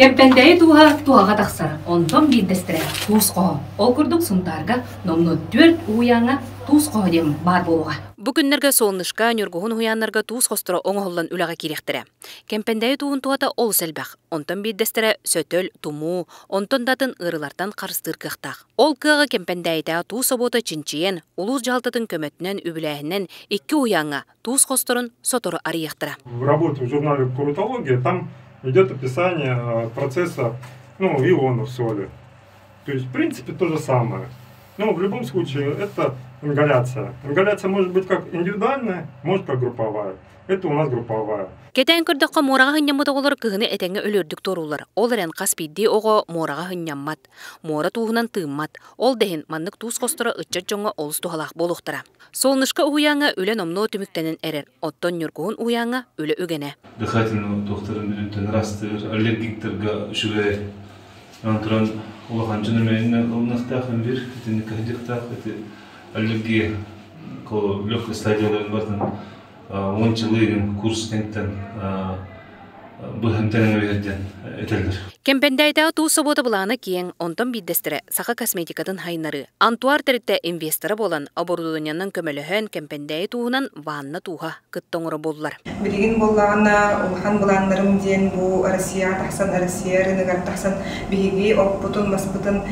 Кэмпэндээйи тууһа туһаҕа тахсар, онтон биирдэстэрэ туус хоһо. Ол курдук Сунтаарга номнуо түөрт уһуйааҥҥа туус хоһо диэн баар буолуоҕа. Бу күннэргэ Солнышко, Ньургуһун уһуйааннарга туус хосторо оҥоһуллан үлэҕэ киириэхтэрэ. Кэмпэндээйи тууһун туһата олус элбэх. Онтон биирдэстэрэ сөтөл, тумуу, онтон да атын ыарыылартан харыстыыр кыахтаах. Ол кыаҕы Кэмпэндээйитээҕи туус собуота чинчийэн, улуус дьаһалтатын көмөтүнэн, үбүлээһининэн икки уһуйааҥҥа туус хосторун сотору арыйыахтара. В работе в журнале «Курутология» там идет описание процесса, ну, ионов соли. То есть, в принципе, то же самое. Но в любом случае это ингаляция. Ингаляция может быть как индивидуальная, может как групповая. Это у нас групповая. Кэтээн көрдөххө, муораҕа сынньаммыт оҕолор кыһыны этэҥҥэ өлүөрдүк туорууллар. Ол эрэн хас биирдии оҕо муораҕа сынньаммат, муора тууһунан тыыммат. Ол да иһин маннык туус хосторо ыччат дьоҥҥо олус туһалаах буолуохтара. Солнышко уһуйааҥҥа үлэ номнуо түмүктэнэн эрэр, оттон Ньургуһун уһуйааҥҥа үлэ үгэнэ. Дыхательный туохтарын бүтүнтэн ырастыыр, аллергиктарга үчүгэй. Онон туран улахан дьон эмэйинэ ылыныахтаах бир, итинник кыһыдьыктаах ити аллергия легкой стадияларын бартын уончалыы курс кэнниттэн быһан тэҥҥэ этэллэр. Кэмпэндээйитээҕи туус собуота былаана киэҥ, онтон биирдэстэрэ саха косметикатын хайыннарыы. Антуар тэрилтэ инвестора буолан, оборудованиенан көмөлөһөн, Кэмпэндээйи тууһунан ванна тууһа кытта оҥоро буоллар. Билигин буоллаҕына улахан былааннарым диэн бу Россияҕа тахсан, Россия рыногар тахсан биһиги оппутун, маспытын,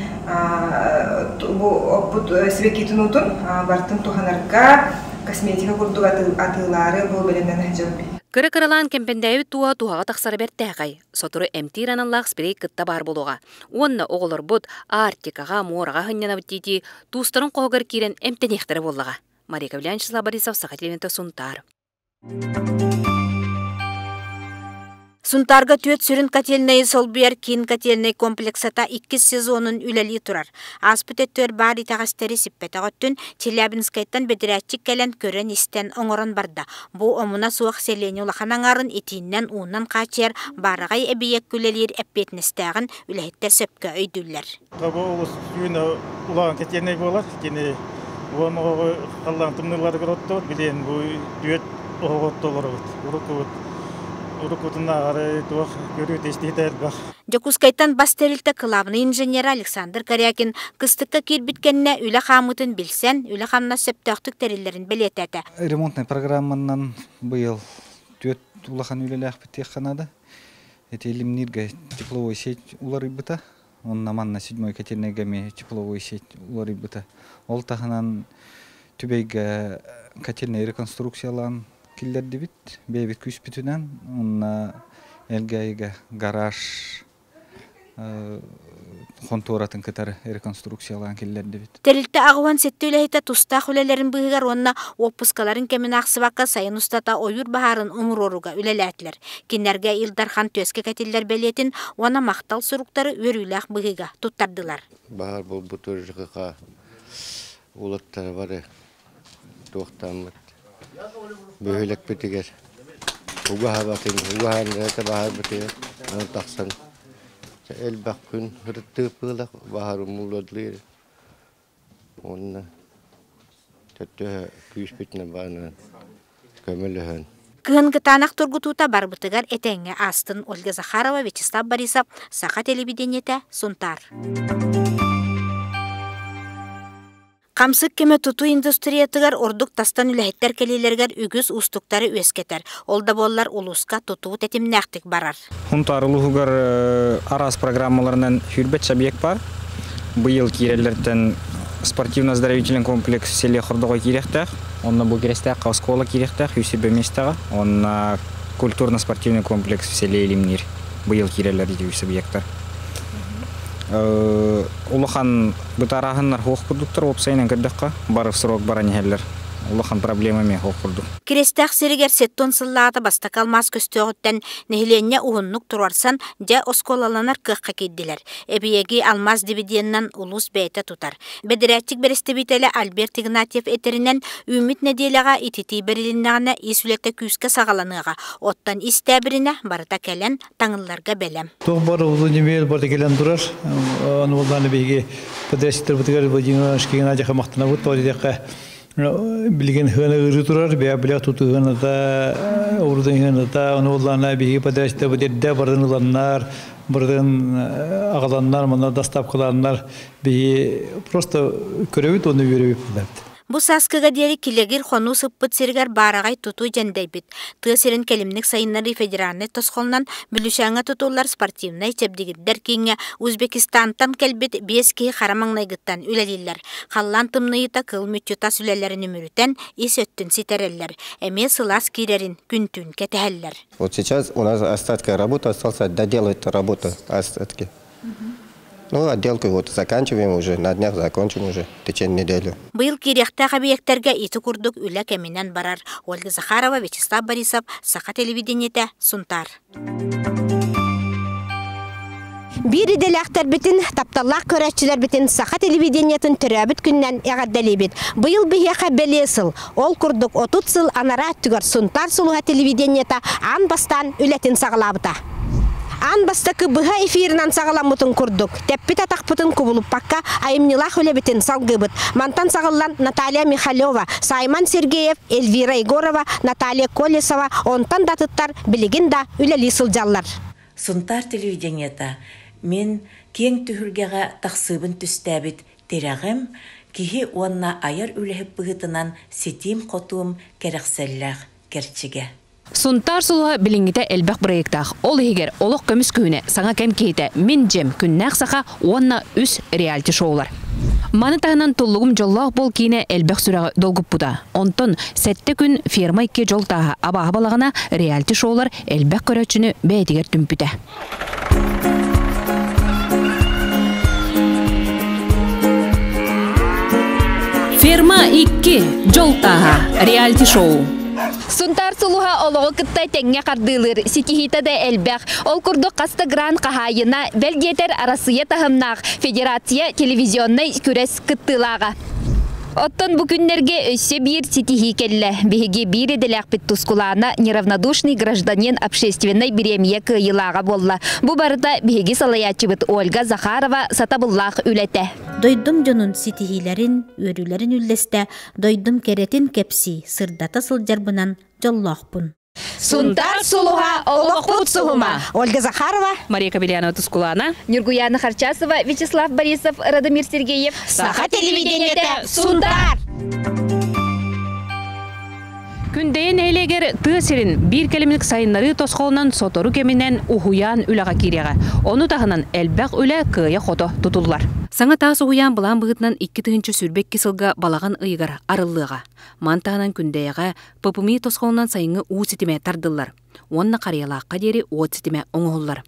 бу оппут сибэккитин уутун барытын туһанарга косметика курдук атыылаары бу бэлэмнэнэ сылдьабын. Кыра-кыралаан Кэмпэндээйибит тууһа туһаҕа тахсара бэртээхэй. Сотору эмтиир аналлаах спрей кытта баар буолуоҕа. Уонна оҕолорбут Арктикаҕа, муораҕа сынньанабыт дии-дии туустарын хоһугар киирэн эмтэниэхтэрэ буоллаҕа. Мария Кавлянчисла Борисов, Саха телевидениета, Сунтаар. Сунтаарга түөрт сүрүн котельнайы солбуйар киин котельнай комплексата иккис сезонун үлэлии турар. Ааспыт өттүгэр баар итэҕэстэри сиппэтэх өттүн Челябинскайтан бэдэрээччик кэлэн көрөн-истэн оҥорон барда. Бу омуна суох сэлиэнньэ улахан аҥаарын итииннэн уунан хааччыйар баараҕай эбийиэк үлэлиир эппиэтинэстээҕин үлэһиттэр сөпкө өйдүүллэр. Бу олус түүн улахан котельнай буолар. Кини уон оҕоҕу халлаан тымныыларыгар оттубут. Билиэн бу түөрт оһоҕу оттолоробут. Уруккубут уруккутунааҕары туох көрүү-истиитэ элбэх. Дьокуускайтан бас тэрилтэ кылаабынай инженерэ Александр Корякин кыстыкка киирбит кэннэ үлэ хаамыытын билсэн, үлэ-хамнас сөптөөхтүк тэриллэрин бэлиэтээтэ. Ремонтнай программанан быйыл түөрт улахан үлэлээхпит диэххэ наада. Ити Илимнииргэ тепловой сеть уларыйбыта. Онно манна седьмой котельнайга эмиэ тепловой сеть уларыйбыта. Ол таһынан Түбэйгэ котельнай реконструкциялаан киллэрдибит. Бэйэбит күүспүтүнэн. Онно Элгээйигэ гараж хонтуоратын кытары реконструкциялаан киллэрдибит. Тэрилтэ 87 үлэһитэ тустаах үлэлэрин быыһыгар уонна уоппускаларын кэмин аахсыбакка сайын устата ойуур баһаарын умуруорууга үлэлээтилэр. Кинилэргэ Ил Дархан түөскэ кэтиллэр бэлиэтин уонна махтал суруктары үөрүүлээх быһыыга туттардылар. Баһаар буолбут ЖКХ уолаттара бары туохтааммыт бөһүөлэкпитигэр угаһабатын угаһаан баһаарбытыгар аны тахсан элбэх күн ырыттыыппыылах баһаар умуллар уонна төттө күүспүтүнэн баанан көмөлөһөн. Кыһын кытаанах тургутуута барбытыгар этэҥҥэ аастын Ольга Захарова, Вячеслав Борисов, Саха телевидениетэ, Сунтаар. Хамсык кэмэ тутуу индустриятыгар ордук тастан үлэһиттэр кэлиилэригэр үгүс уустуктары үөскэтэр. Ол да буоллар улууска тутуу тэтимнээхтик барар. Хунтаар улууһугар араас программаларынан сүүрбэт объект бар. Быйыл киирэллэртэн спортивно-оздоровительный комплекс селе Хордоҕой киириэхтээх. Онно бу Кирэстээххэ оскуола киириэхтээх, үс миэстэҕэ. Онно культурно-спортивный комплекс в селе Илимниир. Быйыл киирэллэр ити үс объектар. Улахан бытарааһыннар суох курдуктар уопсайынан көрдөххө, бары срок баран иһэллэр. Улахан проблема эмиэ суох курдук. Кирэстээх сиригэр сеттон сыллаата бастакы алмаас көстүөҕүттэн нэһилиэнньэ уһуннук туруорсан, дьэ оскуолаланар кыахха киирдилэр. Эбийиэги алмаас дивиденинэн улуус бэйэтэ тутар. Бэдэрээччик бэрэстэбиитэлэ Альберт Игнатьев этэринэн, үүммүт нэдиэлэҕэ ититии бэрилиннэҕинэ ис үлэтэ күүскэ саҕаланыаҕа, оттон ис тээбиринэ барыта кэлэн таҥылларга бэлэм. Туох бар Владимир барда кэлэн турар. Аны буоллааны биһиги подрядчиктарбытыгар Владимир Иванович Геннадьевич махтанабыт. Тоҕо диэтэххэ, Билигин хыана ыры турар, бэйэ билэх тутуһуната, урутун хыаната, ону уллана биһиги подрядчита бу барын ыланнар, барын аҕаланнар, манна доставкалааннар биһи просто көрөбүт уонна үөрөбүт булабыт. Бу сааскыга диэри килэгир хонуу сыппыт сиригэр баараҕай тутуу дьэндэйбит. Тыа сирин кэлимник сайыннарыы федеральнай тосхолунан Бүлүшээҥҥэ тутуллар спортивнай чэбдигирдэр кииҥҥэ Узбекистантан кэлбит биэс киһи хара маҥнайгыттан үлэлииллэр. Халлаан тымныйыыта кыл мүччү тас үлэлэрин үмүрүтэн, ис өттүн ситэрэллэр. Эмиэ сылаас киирэрин күн-түүн кэтэһэллэр. Вот сейчас у нас остатки работы остался доделать работу остатки. Ну, отделку вот заканчиваем уже, на днях закончим уже, в течение недели. Быйыл киириэхтээх эбийиэктэргэ ити курдук үлэ кэминэн барар. Ольга Захарова, Вячеслав Борисов, Саха телевидениетэ, Сунтаар. Биир идэлээхтэрбитин, тапталлаах көрөөччүлэрбитин саха телевидениетын төрөөбүт күнүнэн эҕэрдэлиибит. Быйыл биһиэхэ бэлиэ сыл. Ол курдук 30 сыл анараа өттүгэр Сунтаар сулуһа телевидениета аан бастаан үлэтин саҕалаабыта. Аан бастакы быһа эфирынан саҕаламмытын курдук, тэппит атахпытын кубулуппакка айымньылаах үлэбитин салгыыбыт. Мантан саҕыллан Наталья Михалева, Саймон Сергеев, Эльвира Егорова, Наталья Колесова, онтон да атыттар билигин да үлэлии сылдьаллар. Сунтаар телевидениета мин киэҥ түһүлгэҕэ тахсыыбын түстээбит тирэҕим, киһи уонна айар үлэһит быһыытынан ситиим-хотуум кэрэхсэллээх кэрчигэ. Сунтаар сулуһа билиҥҥитэ элбэх бырайыактаах. Ол иһигэр Олох көмүс күһүнэ, Саҥа кэм киһитэ, Мин дьиэм, Күннээх саха уонна үс реалити-шоулар. Маны таһынан Туллугум дьоллоох буол киинэ элбэх сүрэҕи долгуппута. Онтон Сэттэ күн ферма икки дьол тааһа абааһы балаҕана реалити-шоулар элбэх көрөөччүнү бэйэтигэр түмпүтэ. Ферма 2 дьол тааһа реалити-шоу. Сунтаар сулуһа олоҕу кытта тэҥҥэ хардыылыыр, ситиһиитэ да элбэх. Ол курдук хас да грант хаһаайына, бэл диэтэр Арассыыйа таһымнаах федерация телевизионнай күрэс кыттыылааҕа. Оттон бу күннэргэ өссө биир ситиһии кэллэ. Биһиги биир идэлээхпит Тускулаана неравнодушный гражданин общественнай бириэмийэ кыайыылааҕа буолла. Бу барыта биһиги салайааччыбыт Ольга Захарова сатабыллаах үлэтэ. Дойдум дьонун ситиһиилэрин, үөрүүлэрин үллэстэ, дойдум кэрэтин кэпсии, сырдата сылдьарбынан дьоллоохпун. Сунтаар сулуһа, олохпут суһума. Ольга Захарова, Мария Кобельянова Тускулана, Нюргуяна Харчасова, Вячеслав Борисов, Радомир Сергеев. Саха телевидениетэ Сунтаар! Күндэйэ нэһилиэгэр тыа сирин биир кэлимник сайыннарыы тосхолунан сотору кэминэн уһуйаан үлэҕэ киириэҕэ. Ону таһынан элбэх үлэ кыайа-хото тутуллар. Саҥа таас уһуйаан былаан быһыытынан 2022 сылга балаҕан ыйыгар арыллыаҕа. Маны таһынан Күндэйэҕэ ППМИ тосхолунан сайыҥҥы уу ситимэ тардыллар уонна Харыйалаахха диэри уот ситимэ оҥоһуллар.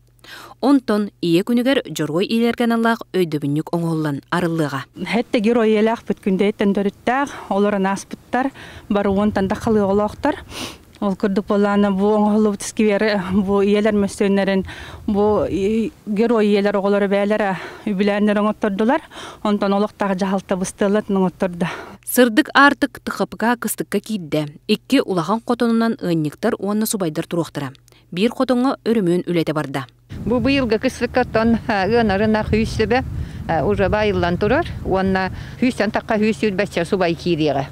Онтон Ийэ күнүгэр Дьоруой ийэлэргэ аналлаах өйдөбүнньүк оҥоһуллан арыллыаҕа. Хэттэ герой ийэлээхпит күндэйиттэн төрүттээх, олорон ааспыттар, бары уонтан да халыаҕалаахтар. Ол курдук буоллаана бу оҥоһуллубут сквери бу ийэлэр мөссүөннэрин бу герой ийэлэр оҕолоро бэйэлэрэ үбүлээннэр оҥоттордулар. Онтон олохтоох дьаһалта быстыаллар оҥоттордо. Сырдык аартык ТХПК кыстыкка киирдэ. Икки улахан хотонунан ыанньыктар уонна субайдар туруохтара. Биир хотоҥҥо өрөмүөн үлэтэ барда. Бу быйылгы кыстыккаттан ыанарынах үс сөбө уже байыллан турар уонна сүүстэн тахха сүүс сүүрбэччэ субай киириэҕэ.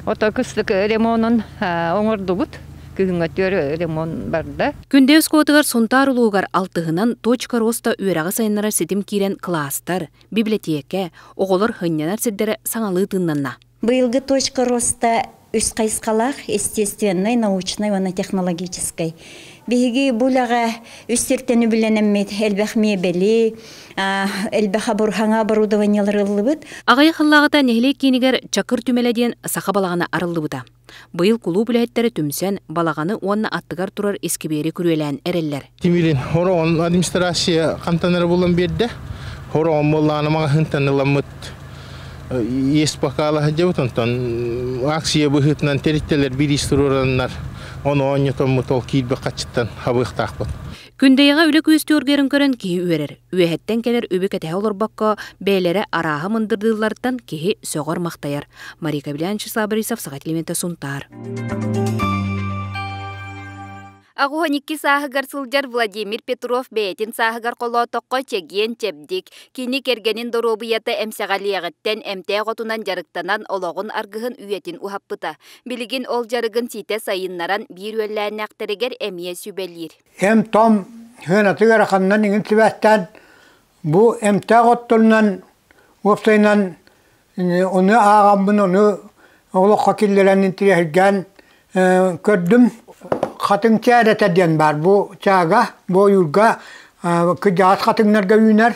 Ото кыстык ремонун оҥордубут. Күһүҥҥэ түөр ремонт барда. Күндэ оскуолатыгар Сунтаар улууһугар алтыһынан Точка роста үөрэҕи сайыннарар ситим киирэн кылаастар, бибилэтиэкэ, оҕолор сынньанар сирдэрэ саҥалыы тыыннанна. Быйылгы Точка роста үс хайысхалаах естественнай, научнай уонна технологическай. Биһиги бу үлэҕэ үс сиртэн үбүлэнэммит элбэх миэбэли, элбэх хаҥа оборудованиелары ыллыбыт. Аҕыйах сыллааҕыта нэһилиэк киинигэр Чакыр түмэлэ диэн саха балаҕана арыллыбыта. Быйыл кулууп үлэһиттэрэ түмсэн, балаҕаны уонна аттыгар турар искибиэри күрүөлээн эрэллэр. Тимирин хороҕон администрация хантан эрэ булан биэрдэ. Хороҕон буоллаҕына маҕаһыынтан ыламмыт иэс бакаала сылдьабыт онтон акция быһыытынан тэрилтэлэр бириис туруораннар ону оонньотоммут ол киирбит хаччыттан хабыахтаахпыт. Күндэйэҕэ үлэ күөстүү оргуйарын көрөн киһи үөрэр. Үөһэттэн кэлэр үбү кэтэһэ олорбокко, бэйэлэрэ арааһы мындырдыылларыттан киһи сөҕөр-махтайар. Мария Кобельян, Вячеслав Борисов, Саха телевидениетэ Сунтаар. 82 сааһыгар сылдьар Владимир Петров бэйэтин сааһыгар холоотоххо чэгиэн чэбдик. Кини кэргэнин доруобуйата эмсэҕэлиэҕиттэн эмтээх отунан дьарыктанан олоҕун аргыһын үйэтин уһаппыта. Билигин ол дьарыгын ситэ сайыннаран биир үөллээннээхтэригэр эмиэ сүбэлиир. Эм-том сыанаты ыараханынан иҥин сибээстээн бу эмтээх отторунан уопсайынан ону ааҕаммын ону олоххо киллэрэн интириэһиргээн көрдүм. Хатыҥ чээрэтэ диэн баар бу чаага, бу ойуурга кыдьаҕас хатыҥнарга үүнэр.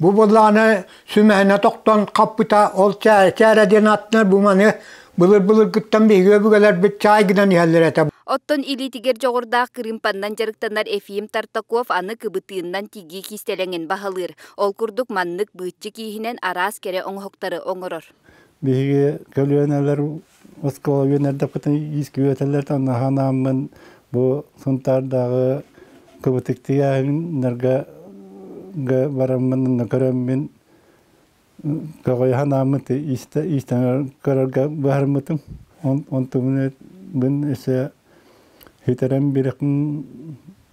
Бу буоллаҕына сүмэһинэ тохтон хаппыта ол чээрэ диэн ааттанар бу маны былыр-былыргыттан биһиги өбүгэлэрбит чаай гынан иһэллэр этэ. Оттон илиитигэр дьоҕурдаах кырыымпаннан дьарыктанар Ефим Тартаков аны кыбытыыннан тигии кистэлэҥин баһылыыр. Ол курдук маннык быыччык ииһинэн араас кэрэ оҥоһуктары оҥорор. Биһиги көлүөнэлэр оскуола үөнэрдэхпитин иискэ үөрэтэллэр наһанааммын бу Сунтаардааҕы кыбытык тигээһиннэргэ бараммын көрөммүн көҕүйэһэн ааммыт иистэнэр көрөргө быһаарыммытым. Онтубун өссө сүтэрэн биэрэхпин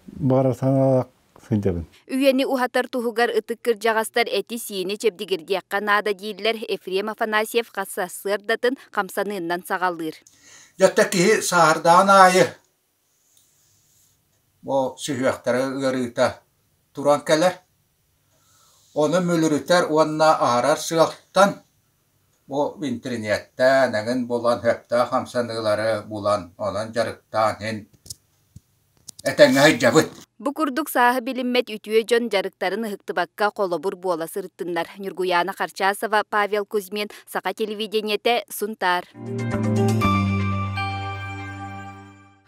баҕара санаалаах сылдьабын. Үйэни уһатар туһугар ытык кырдьаҕастар эти-сиини чэбдигирдиэххэ наада дииллэр Ефрем Афанасьев хас сарсыардатын хамсаныыннан саҕалыыр. Дьэ киһи сааһырдаҕын аайы бу сүһүөхтэрэ ыарыыта туран кэлэр. Ону мүлүрүтэр уонна аһарар сыалтан бу интэриниэттээн эҥин булан сөптөөх хамсаныылары булан онон дьарыктаан иһин этэҥҥэ сылдьабыт. Бу курдук сааһы билиммэт үтүө дьон дьарыктарын ыһыктыбакка холобур буола сырыттыннар. Ньургуйаана Харчасова, Павел Кузьмин, Саха телевидениетэ, Сунтаар.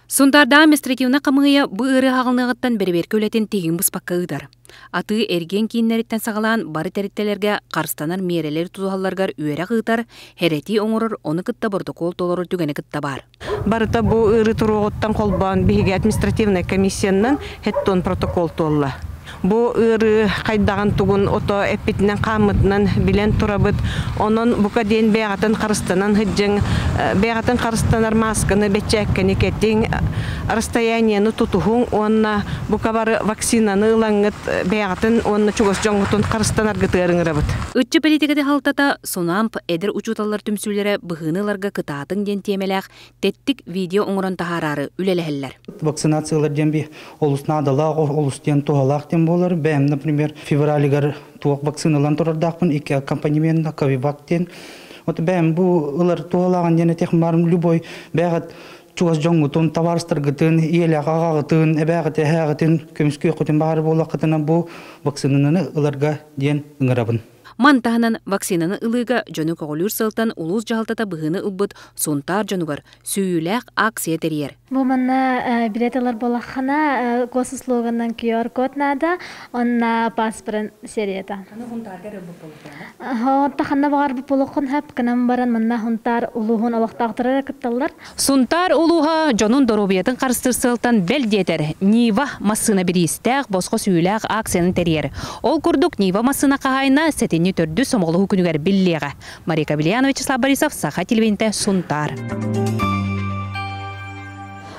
Сунтаардааҕы административнай хамыыһыйа бу ыарыы аҕалыныаҕыттан бэрэбиэркэ үлэтин тиһигин быспакка ыытар. Атыы-эргиэн кииннэриттэн саҕалаан бары тэрилтэлэргэ харыстанар миэрэлэри тутуһалларыгар үөрэх ыытар, хэрэтии оҥорор, ону кытта боротокуол толорор түгэнэ кытта баар. Барыта бу ыарыы туруоҕуттан холбоон биһиги административнай комиссиянан хеттон протокол туолла. Бу ыарыы хайдаҕын тугун ото эппитинэн хааммытынан билэн турабыт. Онон бука диэн бэйэҕитин харыстанан сылдьыҥ, бэйэҕитин харыстанар маасканы бэчээккэни кэтиҥ, расстояниены тутуһуҥ уонна бука бары вакцинаны ылаҥҥыт бэйэҕитин уонна чугас дьоҥҥутун харыстанаргытыгар ыҥырабыт. Ычча политикатын халтата Сунамп эдэр учууталлар түмсүүлэрэ быһыыны ыларга кытаатыҥ диэн тиэмэлээх тэттик видео оҥорон таһаараары үлэлэһэллэр. Вакцинациялар диэн би олус наадалаах, олус диэн туһалаах диэн буолар. Бэйэм, например, февралигар туох вакциналан турардаахпын, икки аккомпанемент Ковивак диэн. Вот бэйэм бу ылар туһалааҕын диэн этих барым любой бэйэҕит чугас дьоҥҥутун, табаарыстаргытын, ийэлээх аҕаҕытын, эбээҕит, эһээҕитин көмүскүөххүтүн баҕар буоллаххытына бу вакцинаны ыларга диэн ыҥырабын. Ман таһынан вакцинаны ылыыга дьону көҕүлүүр сыалтан улуус дьаһалтата быһыыны ылбыт Сунтаар дьонугар сүүйүүлээх акция тэрийэр. Бу манна билет ылар буоллаххына госуслуганан QR-код наада, онна паспорын серията. Онта ханна баҕарбыт буолуоххун сөп, гынан баран манна Сунтаар улууһун олохтоохторо кытталлар. Сунтаар улууһа дьонун доруобуйатын харыстыыр сыалтан бэл диэтэр Нива массыына бириистээх, босхо сүүлээх акцияны тэрийэр. Ол курдук Нива массыына хаһаайына сэтинньи төрдүс сомоҕолоһуу күнүгэр биллиэҕэ. Мария Кабельянова, Вячеслав Борисов, Саха телевидениетэ, Сунтаар.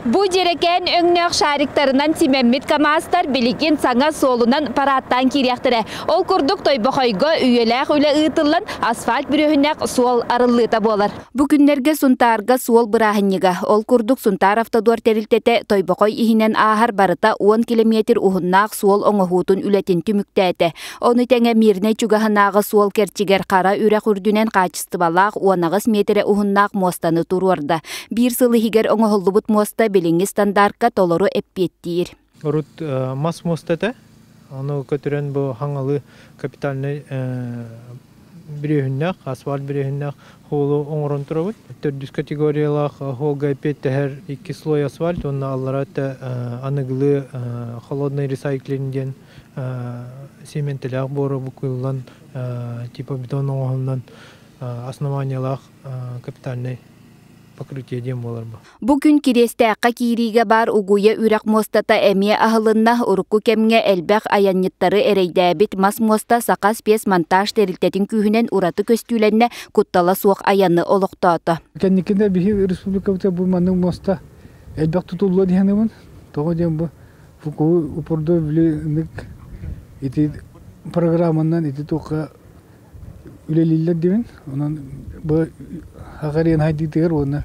Бу дьэрэкээн өҥнөөх шариктарынан симэммит КАМАЗтар билигин саҥа суолунан парааттаан киириэхтэрэ. Ол курдук Тойбохойго үйэлээх үлэ ыытыллан асфальт бүрүөһүннээх суол арыллыыта буолар. Бу күннэргэ Сунтаарга суол бырааһынньыга. Ол курдук Сунтаар Автодор тэрилтэтэ Тойбохой иһинэн ааһар барыта 10 килэмиэтир уһуннаах суол оҥоһуутун үлэтин түмүктээтэ. Ону тэҥэ Мирнэй чугаһынааҕы суол кэрчигэр Хара үрэх үрдүнэн хаачыстыбалаах 18 миэтэрэ уһуннаах муостаны туруорда. Биир сыл иһигэр оҥоһуллубут муоста билиҥҥи стандартка толору эппиэттиир. Урут мас муоста этэ. Ону көтүрэн бу хаҥалы капитальнай бүрүөһүннээх, асфальт бүрүөһүннээх хуолу оҥорон турабыт. Төрдүс категориялаах хуолга эппиэттэһэр икки слой асфальт уонна аллара өттө аныгылыы холодный ресайклинг диэн цементэлээх буора букуллан типа бетон оҥоһуллан основаниялаах капитальнай покрытие диэн буолар бу. Бу күн Кириэстээххэ киириигэ баар Угуйа үрэх муостата эмиэ аһылынна. Урукку кэмҥэ элбэх айанньыттары эрэйдээбит мас муоста Саха спецмонтаж тэрилтэтин күүһүнэн ураты көстүүлэннэ, куттала суох айаны олохтоото. Кэнникинэ биһи республикабыта бу маннык муоста элбэх тутуллуо диһаныбын. Тоҕо диэн бу упордо били ити программанан ити туохха үлэлииллэр дибин. Онон бу хаҕарыан хайдыытыгар уонна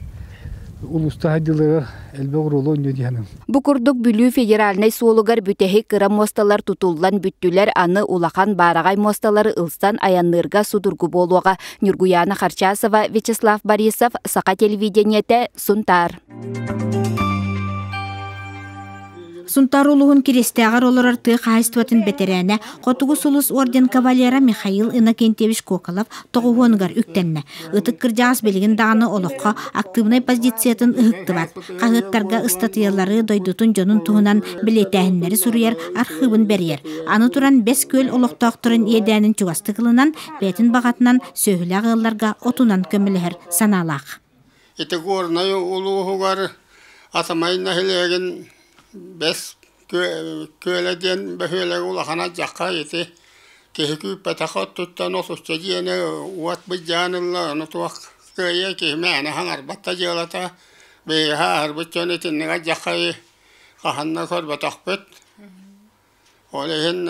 улууста хайдыыларыгар элбэх оруолу оонньуо диэхиним. Бу курдук Бүлүү федеральнай суолугар бүтэһик кыра муосталар тутуллан бүттүлэр, аны улахан баараҕай муосталары ылсан айанныырга судургу буолуоҕа. Ньургуйаана Харчасова, Вячеслав Борисов, Саха телевидениетэ, Сунтаар. Сунтаар улууһун Кириэстээҕэр олорор тыа хаһаайыстыбатын бэтэрээнэ, Хотугу сулус орден кавалера Михаил Иннокентьевич Коколов тоҕуһуонугар үктэннэ. Ытык кырдьаҕас билигин даҕаны олоххо актыыбынай позициятын ыһыктыбат. Хаһыаттарга ыстатыйалары, дойдутун дьонун туһунан бэлиэтээһиннэри суруйар, архыыбын бэрийэр. Аны туран Бэс Күөл олохтоохторун иэдээнин чугастык ылынан, бэйэтин баҕатынан сүөһүлээх ыалларга отунан көмөлөһөр санаалаах. Ити Горнай улууһугар Атамай нэһилиэгин Бэс Күөлэ диэн бөһүөлэгэ улахан алдьархай ити киһи күүппэтэх өттүттэн отучча дьиэни уот былдьаан ылла, ону туох кыайыа киһи мээнэ саҥарбат да дьыалата. Биһиги ааһарбыт дьон итинник алдьархайы хаһан да көрбөтөхпүт. Ол иһин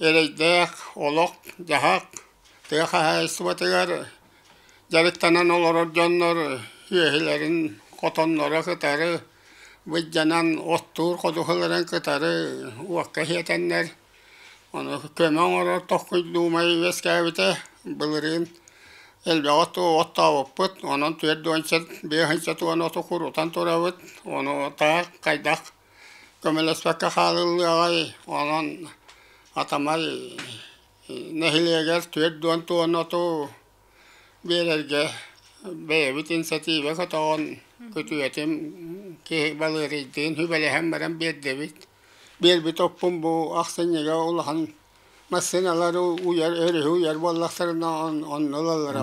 эрэйдээх олох-дьаһах тыа хаһаайыстыбатыгар дьарыктанан олорор дьоннор сүөһүлэрин хотонноро кытары быдьанан оттуур ходуһаларын кытары уокка сиэтэннэр ону көмө оҥорор тохкуйдуумай үөскээбитэ. Былырыын элбэх оту оттообуппут, онон 45 туон оту курутан турабыт. Ону таах хайдах көмөлөспөккө хаалыллыаҕай, онон Атамай нэһилиэгэр 40 туонна оту биэрэргэ бэйэбит инициатива көтөҕөн күтүөтүм киһи Балыарыйдыын сүбэлэһэн баран биэрдибит. Биэрбит оппун бу ахсынньыга улахан массыыналары уйар, өрүһү уйар буоллахтарына онно ылаллара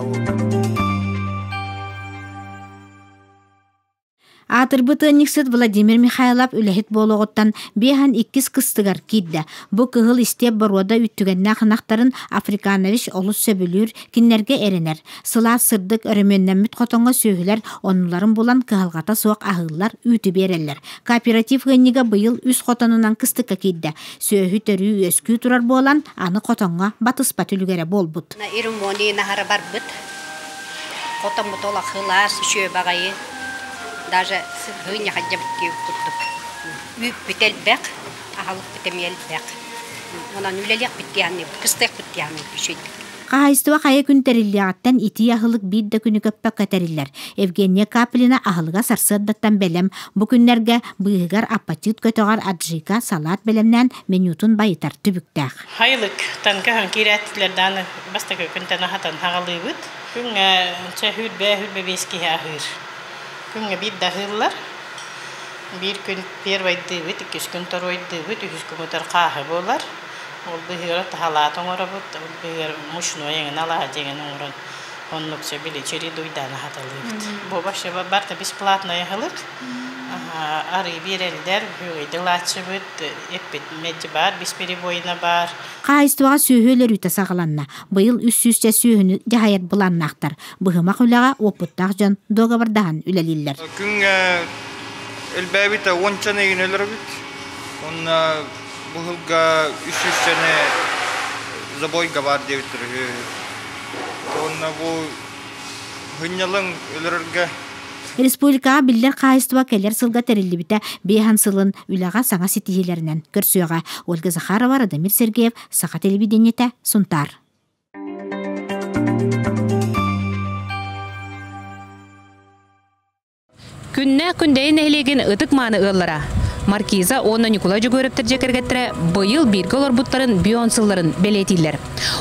Аатырбыт ыанньыксыт Владимир Михайлов үлэһит буолуоҕуттан биэһэн иккис кыстыгар киирдэ. Бу кыһыл истиэп боруода үттүгэннээх ынахтарын Африканович олус сөбүлүүр, кинилэргэ эрэнэр. Сылаас сырдык өрөмүөннэммит хотоҥҥо сүөһүлэр оннуларын булан кыһалҕата суох аһыыллар, үүтү биэрэллэр. Кооператив ыанньыга быйыл үс хотонунан кыстыкка киирдэ. Сүөһү төрүү-үөскүү турар буолан, аны хотоҥҥо батыспат үлүгэрэ буолбут. Ирумони наһара барбыт. Хотоммут олохылаас үчүгэй баҕайы даже сыһыынньа хадьабыт курдук. Үүппүт элбэх, аһылыкпыт эмиэ элбэх. Онон үлэлиэхпит диэххэ, кыстыахпыт диэххэ үчүгэйдик. Хаһаайыстыба хайа күн тэриллиэҕиттэн итии аһылык биир да күнү көппөккө тэриллэр. Евгения Каплина аһылыга сарсыардаттан бэлэм. Бу күннэргэ быыһыгар аппатит көтөҕөр аджика, салаат бэлэмнээн менютун байытар түбүктээх. Хайылыктан көһөн киирээттилэр дааны бастакы күнтэн аһатан хаҕалыыбыт. Күҥҥэ чэ хүрбэ хүрбэ биэс киһи аһыыр. Күҥҥэ биир да аһыыллар. Биир күн первайдыыбыт, иккис күн торуойдуубут, үһүс күн утар хааһы буолар. Ол быһыыра таһалаат оҥоробут, ол быһыыр мучной эҥин алаадьы эҥин оҥорон оннук чэ били чередуйдаан аһаталыыбыт. Бу вообще барыта бесплатный аһылык. Арыы биэрэллэр, үчүгэйдик ылааччыбыт, эппит мэлдьи баар, бесперебойно баар. Хаһаайыстыбаҕа сүөһү өлөрүүтэ саҕаланна. Быйыл 300 сүөһүнү дьаһайар былааннаахтар. Быһымах үлэҕэ уопуттаах дьон дуогабардаһан үлэлииллэр. Күҥҥэ элбээбитэ уончаны игин өлөрөбүт. Уонна бу сылга 300-чаны забойга баар диэбиттэр үһү. Уонна бу сынньалаҥ өлөрөргө Республикаҕа биллэр хаһаайыстыба кэлэр сылга тэриллибитэ биэһэн сылын үлэҕэ саҥа ситиһиилэринэн көрсүөҕэ. Ольга Захарова, Радомир Сергеев, Саха телевидениетэ, Сунтаар. Күннээх Күндэйи нэһилиэгин ытык-мааны ыаллара Маркиза уонна Ньукулай Дьөгүөрэптэр дьиэ кэргэттэрэ быйыл бииргэ олорбуттарын бион сылларын бэлиэтииллэр.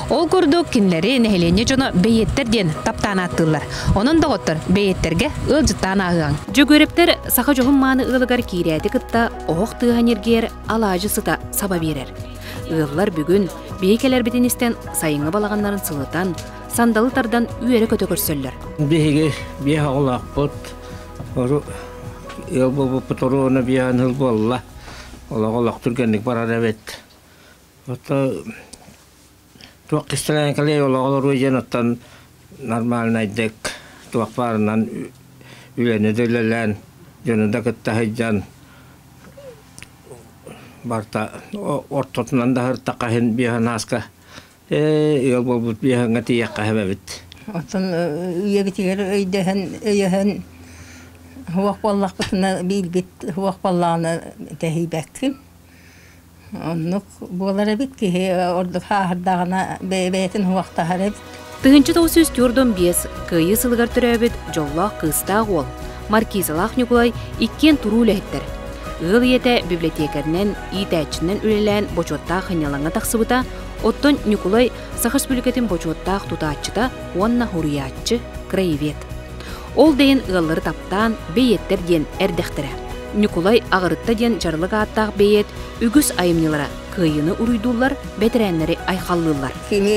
Ол курдук кинилэри нэһилиэнньэ дьоно бэйиэттэр диэн таптаан ааттыыллар. Онон доҕоттор бэйиэттэргэ ыалдьыттаан ааһыаҥ. Дьөгүөрэптэр саха дьоһун мааны ыалыгар киирээти кытта оһох тыаһа ньиргийэр алаадьы сыта саба биэрэр. Ыаллар бүгүн биһи кэлэрбитин истэн сайыҥҥы балаҕаннарын сылытан, сандалы тардан үөрэ-көтө көрсөллөр. Биһиги биэс оҕолоохпут. Ору ыал буолбуппут оруона биэһэн сыл буолла. Олох олох түргэнник барар эбит. Ото туох кистэлэҥ кэлиэй олох олоруу диэн оттон нормальнайдык туох баарынан үлэни да үлэлээн, дьону да кытта сылдьан. Барта ортотунан да һыртахха иһин биэһэн ааска ыал буолбут биэһэҥҥэ тиийиэххэ эбэбит. Оттон үйэбитигэр өйдөһөн, өйөһөн хуох буоллахпытына биирбит хуох буоллаҕына тэһийбэккин. Оннук буолар эбит киһи ордук хааһырдаҕына бэйэтин хуохтаһар эбит. 1945 Кыайыы сылыгар төрөөбүт дьоллоох кыыстаах уол Маркизалаах Ньукулай иккиэн туруу үлэһиттэр. Ыал ийэтэ библиотекарынан, иитээччинэн үлэлээн бочуоттаах сынньалаҥҥа тахсыбыта, оттон Ньукулай Саха Республикатын бочуоттаах тутааччыта уонна суруйааччы, краевед. Ол да иһин ыаллары таптаан бэйиэттэр диэн эрдэхтэрэ. Ньукулай Аҕырытта диэн дьарылык ааттаах бэйиэт үгүс айымньылара кыайыыны уруйдууллар, бэтэрээннэри айхаллыыллар. Кини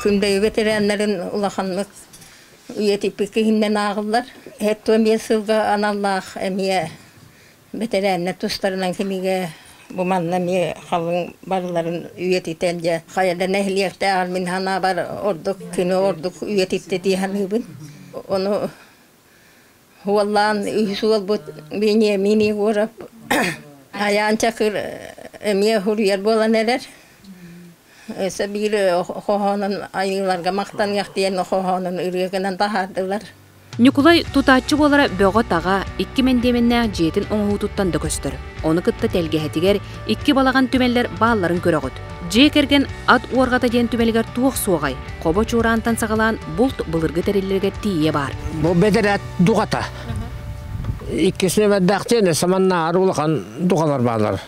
Күндэйи бэтэрээннэрин улаханнык үйэтиппит киһиннэн ааҕыллар. Һэттуон сылга аналлаах эмиэ бэтэрээннэр тустарынан кинигэ бу манна эмиэ халыҥ барыларын үйэтитэн дьэ хайа да нэһилиэктээҕэр мин санаабар ордук кини ордук үйэтиттэ дии саныыбын. Ону уоллаан үһүс уолбут Вениамин Егоров Айаан Чакыр эмиэ суруйар буолан эрэр. Өссө биир хоһоонун айыыларга махтаныах диэн хоһоонун ырыа гынан таһаардылар. Ньукулай тутааччы буолара бөҕө-таҕа, икки мэндиэмэннээх дьиэтин оҥоһуутуттан да көстөр. Ону кытта тэлгэһэтигэр икки балаҕан түмэллэр баалларын көрөҕүт. Дьиэ кэргэн ат уорҕата диэн түмэлигэр туох суоҕай? Хобо чуораантан саҕалаан булт былыргы тэриллэригэр тиийэ баар. Бу бэдэрээт дуҕата. Иккис нүөмэрдээх диэн саманнааҕар улахан дуҕалар бааллар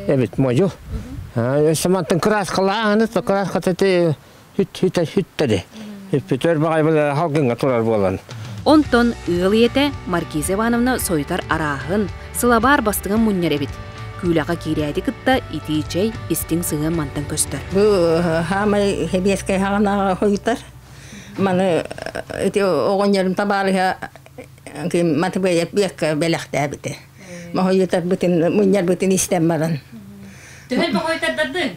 эбит модьу. Самантан кырааскалааһыны, кырааската хүттэри. Хүппүтөр баҕай халгыҥҥа турар буолан. Онтон ыал ийэтэ Маркиза Ивановна сойутар арааһын, сылабаар бастыҥын мунньар эбит. Күүлэҕэ киирээти кытта итии чэй, истиҥ сыһыан мантан көстөр. Бу хаамай хэбиэскэй хаҕанаҕа хойутар. Маны ити оҕонньорум табаарыһа Матыбыайап биэккэ бэлэхтээбитэ. Моһойутарбытын, мунньарбытын истэн баран. Төһө бохойтардардыҥ?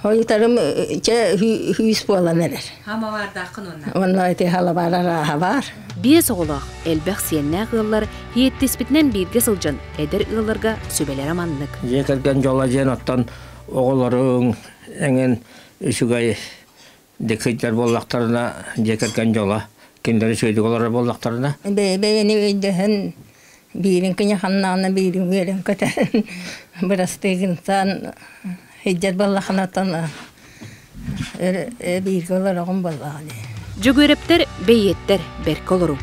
Хойутарым чэ хүүс буолан эрэр. Хамабаардааххын уонна? Онно ити халабаар арааһа баар. Биэс оҕолоох, элбэх сиэннээх ыаллар иэттиспитинэн бииргэ сылдьан эдэр ыалларга сүбэлэрэ маннык. Дьиэ кэргэн дьоло диэн оттон оҕолоруҥ эҥин үчүгэй дикыйдар буоллахтарына дьиэ кэргэн дьоло кинилэр үчүгэйдик олорор буоллахтарына Бэйэ-бэйэни өйдөһөн биирин кыйаханнаҕына биирин үөрэн көтөн бырастыыгынтан сылдьар буоллаххынаттан бииргэ олороҕун буоллаҕа дии. Дьөгүөрэптэр бэйиэттэр бэркэ олоруҥ.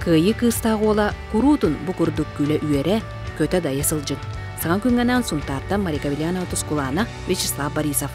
Кыайыы кыыстаах уола куруутун бу курдук күлэ-үөрэ, көтө-дайа сылдьыҥ. Саҥа күҥҥэ анаан Сунтаартан Мария Кавелянова Тускулаана, Вячеслав Борисов.